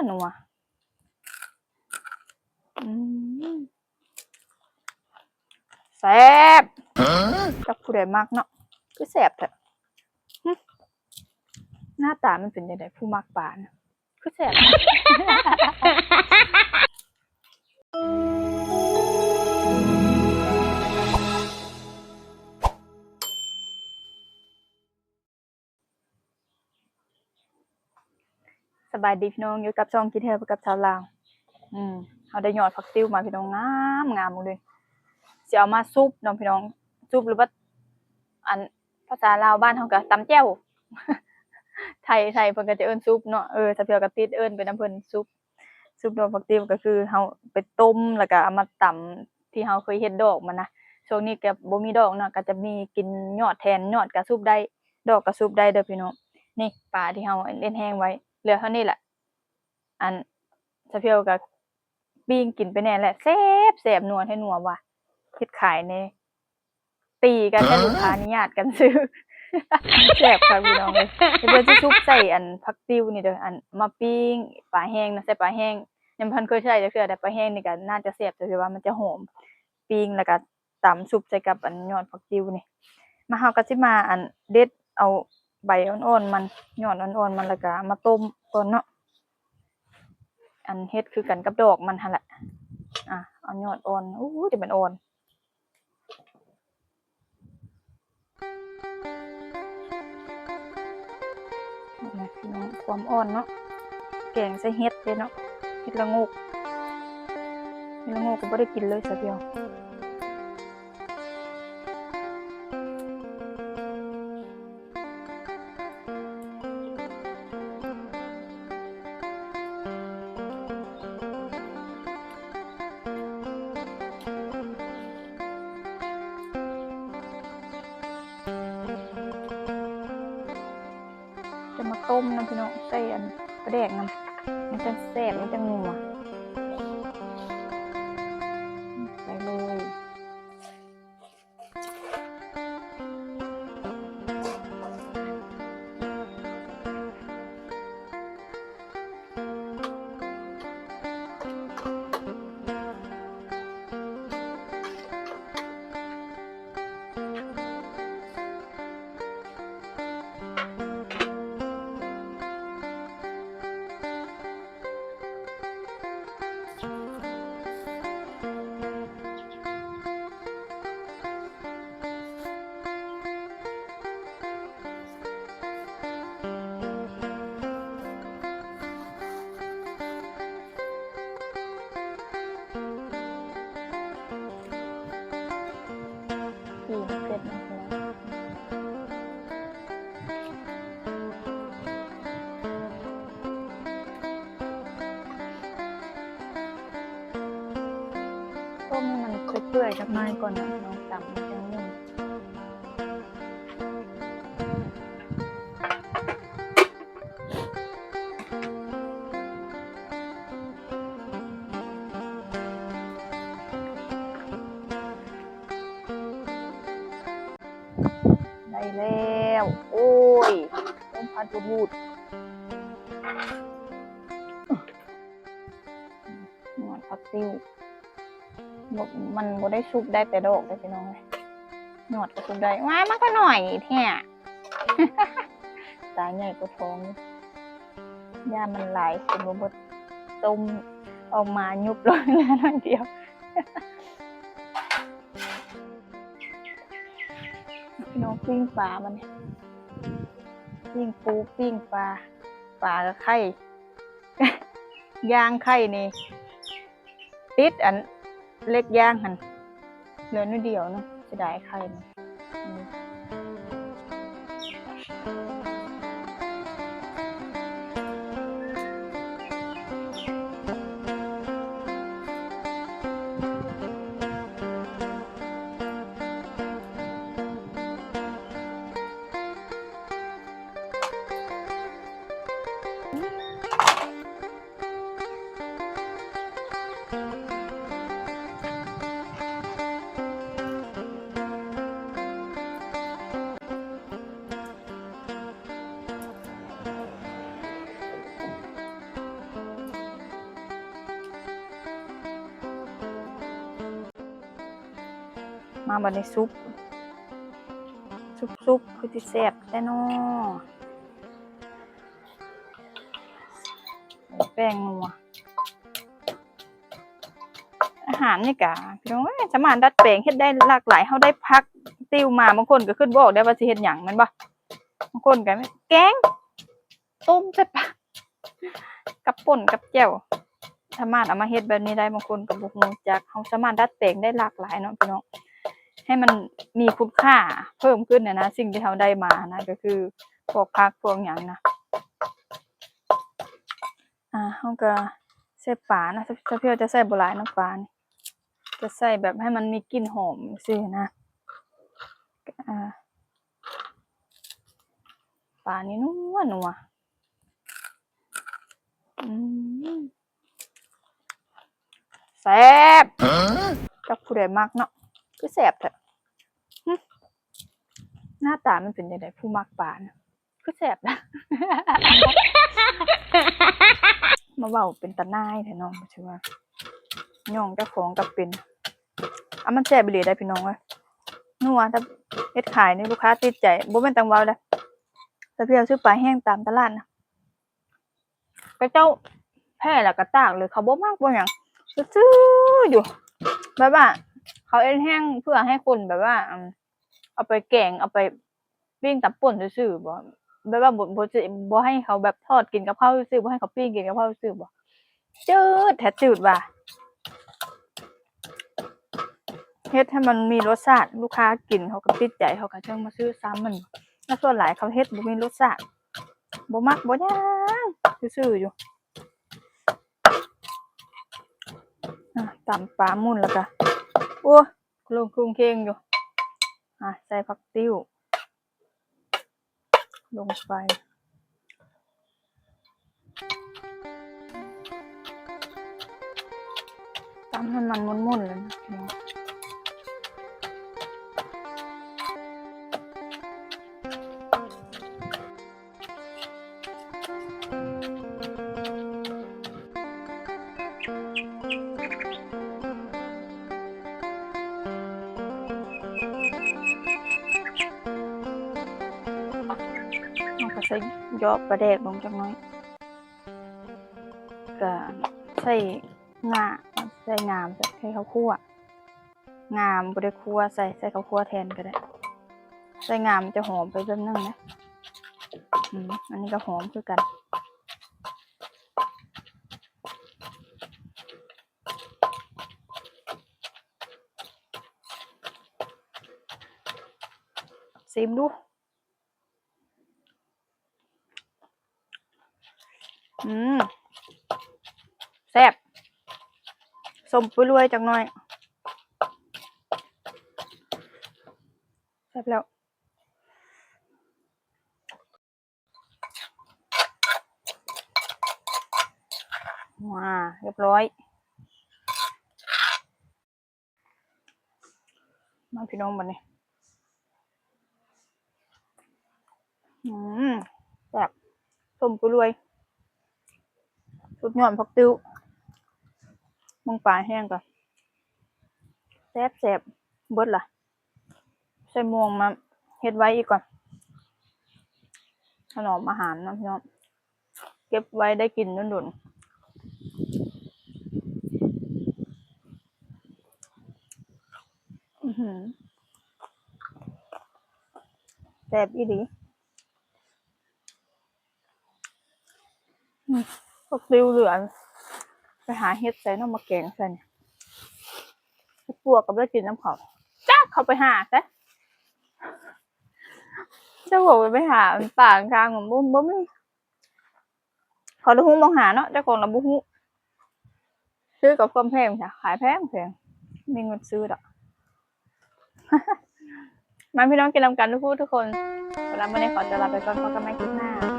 ນົວ ອືມ ແຊບ ຈັກຜູ້ໃດມັກເນາະ ຄືແຊບແທ້ ຫຶ ໜ້າຕາມັນເປັນຈັ່ງໃດ ຜູ້ມັກປານະ ຄືແຊບ. ສະບາຍດີພີ່ນ້ອງ ຢູ່ກັບຊ່ອງກິນແທ້ກັບຊາວລາວ. ອືມ ເຮົາໄດ້ຍອດຜັກຕິວມາພີ່ນ້ອງ ງາມໆເລີຍ ຊິເອົາມາຊຸບເນາະພີ່ນ້ອງ ຊຸບ ຫຼືວ່າ ອັນ ພາສາລາວບ້ານເຮົາກໍຕຳແຈ່ວ ໄທ ໄທເພິ່ນກໍຈະເອີ້ນຊຸບເນາະ ເອີ ສາວພຽວກໍຕິດເອີ້ນໄປນຳເພິ່ນ ຊຸບ ຊຸບດອກຜັກຕິວກໍຄືເຮົາໄປຕົ້ມ ແລ້ວກໍເອົາມາຕຳ ທີ່ເຮົາເຄີຍເຮັດດອກມັນນະ ຊ່ວງນີ້ກໍບໍ່ມີດອກເນາະ ກໍຈະມີກິນຍອດແທນ ຍອດກໍຊຸບໄດ້ ດອກກໍຊຸບໄດ້ເດີພີ່ນ້ອງ. ນີ້ປາທີ່ເຮົາເຮັດແຫ້ງໄວ້ ເຫຼືອເທົ່ານີ້ແຫຼະ ອັນ ສາວພຽວກໍປີ້ງກິນໄປແດ່ແຫຼະ ແຊບໆ ນົວແທ້ນົວວ່າ ເຮັດຂາຍແດ່ ຕີກັນແທ້ ລູກຄ້ານີ້ຍາດກັນຊື້ ແຊບຄັກພີ່ນ້ອງເອີຍ. ດຽວຊິຊຸບໃສ່ອັນຜັກຕິວນີ້ເດີ ອັນມາປີ້ງປາແຫ້ງນະ ໃສ່ປາແຫ້ງ ຍັງບໍ່ທັນເຄີຍໃສ່ຈັກເທື່ອ ແຕ່ປາແຫ້ງນີ້ກໍໜ້າຈະແຊບ ແຕ່ວ່າມັນຈະຫອມ ປີ້ງແລ້ວກໍ ຕຳຊຸບໃສ່ກັບອັນຍອດຜັກຕິວນີ້ ມາ ເຮົາກໍຊິມາອັນເດັດເອົາໃບອ່ອນໆມັນ ຍອດອ່ອນໆມັນ ແລ້ວກໍເອົາມາຕົ້ມກ່ອນເນາະ ອັນເຮັດຄືກັນກັບດອກມັນຫັ້ນແຫຼະ. ອ່າ ເອົາຍອດອ່ອນ ໂອ້ຍ ແຕ່ມັນອ່ອນ. ນີ້ນະພີ່ນ້ອງ ຄວາມອ່ອນເນາະ ແກງໃສ່ເຫັດເດ້ເນາະ ເຫັດລະໂງກ ເຫັດລະໂງກກໍບໍ່ໄດ້ກິນເລີຍສາວພຽວ. ຈະມາຕົ້ມນຳພີ່ນ້ອງ ໃສ່ອັນປາແດກນຳ ມັນຈັ່ງແຊບ ມັນຈັ່ງນົວ ໃສ່ເລີຍ. ຕົ້ມໃຫ້ມັນເປື່ອຍໆຈັກໜ້ອຍກ່ອນເນາະ ນ້ອງຕຳມັນຈັ່ງນຸ່ມ. ໄດ້ແລ້ວ ໂອ້ຍ ລົມພັດວູດໆ ຍອດຜັກຕິວ ບໍ່ ມັນບໍ່ໄດ້ຊຸບໄດ້ແຕ່ດອກເດ້ພີ່ນ້ອງເອີຍ ຍອດກໍຊຸບໄດ້. ວ້າຍ ມັນກໍໜ້ອຍແທ້ ຕາໃຫຍ່ກວ່າທ້ອງຢູ່ ຢ້ານມັນຫຼາຍ ກິນບໍ່ເບິດ ຕົ້ມອອກມາຍຸບລົງເຫຼືອໜ້ອຍດຽວ. ພີ່ນ້ອງ ປີ້ງປາ ມື້ນີ້ປີ້ງປູ ປີ້ງປາ ປາກໍໄຂ່ ຢາງໄຂ່ນີ້ ຕິດອັນເຫຼັກຢາງຫັ້ນ ເຫຼືອໜ້ອຍດຽວເນາະ ເສຍດາຍໄຂ່ນີ້. ມາບັດນີ້ ຊຸບ ຊຸບໆ ຄືຊິແຊບແທ້ນໍ ແປ້ງນົວ ອາຫານນີ້ກະ ພີ່ນ້ອງເອີຍ ສາມາດດັດແປງເຮັດໄດ້ຫຼາກຫຼາຍ ເຮົາໄດ້ຜັກຕິວມາ ບາງຄົນກໍຄິດບໍ່ອອກໄດ້ວ່າຊິເຮັດຫຍັງ ແມ່ນບໍ່? ບາງຄົນກໍແກງ ຕົ້ມໃສ່ປາ ກັບປົ່ນກັບແຈ່ວ ສາມາດເອົາມາເຮັດແບບນີ້ໄດ້ ບາງຄົນກໍບໍ່ຮູ້ຈັກ ເຮົາສາມາດດັດແປງໄດ້ຫຼາກຫຼາຍເນາະພີ່ນ້ອງ ໃຫ້ມັນມີຄຸນຄ່າເພີ່ມຂຶ້ນນະ ສິ່ງທີ່ເຮົາໄດ້ມານະ ກໍຄືພວກຜັກພວກຫຍັງນະ ອາ ເຮົາກໍໃສ່ປານະ ຊາວພຽວຈະໃສ່ບໍ່ຫຼາຍນຳປານີ້ ຈະໃສ່ແບບໃຫ້ມັນມີກິ່ນຫອມຊື່ນະ ອາ ປານີ້ນົວໆ ອືມ ແຊບ ຈັກຜູ້ໃດມັກເນາະ ຄືແຊບແທ້ ຫຶ ໜ້າຕາມັນເປັນຈັ່ງໃດ ຜູ້ມັກປານະ ຄືແຊບນະ ມາເວົ້າເປັນຕານາຍແທ້ເນາະ ຖືວ່າຍ້ອງເຈົ້າຂອງກໍເປັນ ອາ ມັນແຊບອີ່ຫຼີໄດ໋ພີ່ນ້ອງເອີຍ ນົວ ແຕ່ເຮັດຂາຍນີ້ລູກຄ້າຕິດໃຈ ບໍ່ແມ່ນຈັ່ງເວົ້າເດ້ ແຕ່ພຽວຊື້ປາແຫ້ງຕາມຕະຫຼາດນະ ເຂົາເຈົ້າແພ້ແລ້ວກໍຕາກເລີຍ ເຂົາບໍ່ມັກບໍ່ຫຍັງ ຊື່ໆ ຢູ່ ແບບວ່າເຂົາເຮັດແຫ້ງເພື່ອໃຫ້ຄົນແບບວ່າ ອາ ເອົາໄປແກງ ເອົາໄປປີ້ງຕຳປົ່ນຊື່ໆ ບໍ ແບບວ່າ ບໍ່ ບໍ່ ບໍ່ໃຫ້ເຂົາແບບທອດກິນກັບເຂົ້າຊື່ໆ ບໍ່ໃຫ້ເຂົາປີ້ງກິນກັບເຂົ້າຊື່ໆ ບໍ ຈືດແທ້ ຈືດວ່າ ເຮັດໃຫ້ມັນມີລົດຊາດ ລູກຄ້າກິນເຂົາກໍຕິດໃຈ ເຂົາກໍຈັ່ງມາຊື້ຊ້ຳ ມັນ ແລ້ວສ່ວນຫຼາຍເຂົາເຮັດບໍ່ມີລົດຊາດ ບໍ່ມັກບໍ່ຫຍັງ ຊື່ໆ ຢູ່ ອາ ຕຳປາໝຸ່ນແລ້ວກໍ ໂອ້ຍ ລົງຄົງເຄງຢູ່ ອາ ໃສ່ຜັກຕິ້ວ ລົງໄປ ຕຳໃຫ້ມັນໝຸ່ນໆ ແລ້ວນະ ເຮົາກໍໃສ່ເຍາະປາແດກລົງຈັກໜ້ອຍ ກໍໃສ່ງາ ໃສ່ງາມ ໃສ່ເຂົ້າຂົ້ວ ງາ ບໍ່ໄດ້ຂົ້ວໃສ່ ໃສ່ເຂົ້າຂົ້ວແທນກໍໄດ້ ໃສ່ງາມັນຈະຫອມໄປແບບໜຶ່ງເດ້ ອືມ ອັນນີ້ກໍຫອມຄືກັນ ຊີມດູ. ອືມ ແຊບ ສົ້ມປຸ້ຍລວຍຈັກໜ້ອຍ ແຊບແລ້ວ ວ້າ ຮຽບຮ້ອຍ. ມາພີ່ນ້ອງ ບັດນີ້ ອືມ ແຊບ ສົ້ມປຸ້ຍລວຍ ສຸດຍອດ ຜັກຕິ້ວ ເບິ່ງປາແຫ້ງກໍແຊບໆ ເບິດລະ ໃສ່ໝ່ວງມາເຮັດໄວ້ອີກກ່ອນ ຖະໜອມອາຫານເນາະພີ່ນ້ອງ. ເກັບໄວ້ໄດ້ກິນດົນໆ ອື້ຫື ແຊບອີ່ຫຼີ ອືມ ຜັກຕິ້ວເຫຼືອ ໄປຫາເຮັດໃສ່ເນາະ ມາແກງໃສ່ນີ້ ເຮັດປວກກໍບໍ່ໄດ້ກິນນຳເຂົາ ຈັກເຂົາໄປຫາໃສ ຈັກວ່າໄປຫາປ່າກາງ ບໍ່ ບໍ່ມີ. ເຂົາລະຮູ້ໝ່ອງຫາເນາະ ເຈົ້າຂອງລະບໍ່ຮູ້ ຊື້ກັບຄວາມແພງຊະ ຂາຍແພງໆ ມີເງິນຊື້ດອກ ມາພີ່ນ້ອງກິນນຳກັນທຸກຜູ້ທຸກຄົນ ສຳລັບມື້ນີ້ຂໍຕົວລາໄປກ່ອນ ພົບກັນໃໝ່ຄລິບໜ້າ.